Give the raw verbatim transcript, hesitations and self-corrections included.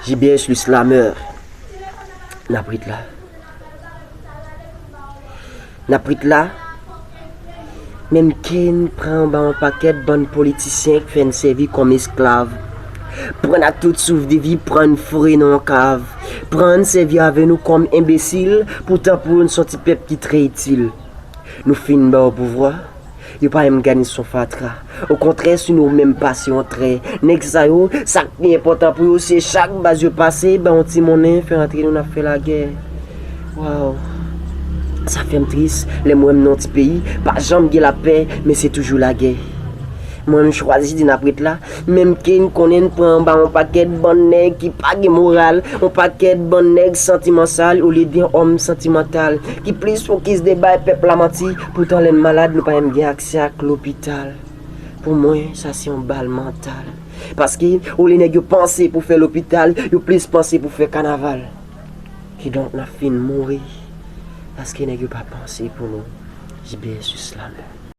J B S le slameur. N ap ret la. N ap ret la. Menm ke n pran anba yon pakèt bann politisyen k fè n sèvi kòm esklav. Pran n ak tout souf de vi, pran n foure nan yon kav. Pran n sèvi avè nou kòm enbesil, poutan pou yo n se yon ti pèp ki trè itil. Nou fin ba yo pouvwa, yo pa menm gade n se yon fatra. Okontrè, sou nou menm pase yon trè. Nèg sa yo, sa k pi enpòtan pou yo, se chak baz yo pase, ba yon ti monnen, fè antre nou, n ap fè lagè. Waw. Sa fè m tris, lè m wè m nan yon ti peyi, pa janm gen lapè, men se toujou lagè. Mwen, m chwazi di n ap ret la, menm ke n konnen n pran anba yon pakèt bann nèg ki pa gen moral, yon pakèt bann nèg santiman sal, olye de yon òm santimantal, ki plis fokis de bay pèp la manti, poutan lè n malad, nou pa menm gen aksè ak lopital. Pou mwen, sa se yon bal mantal. Paske, olye nèg yo panse pou fè lopital, yo plis panse pou fè kanaval. Kidonk, n ap fin mouri. Paske nèg yo pa panse pou nou. J B S le slameur.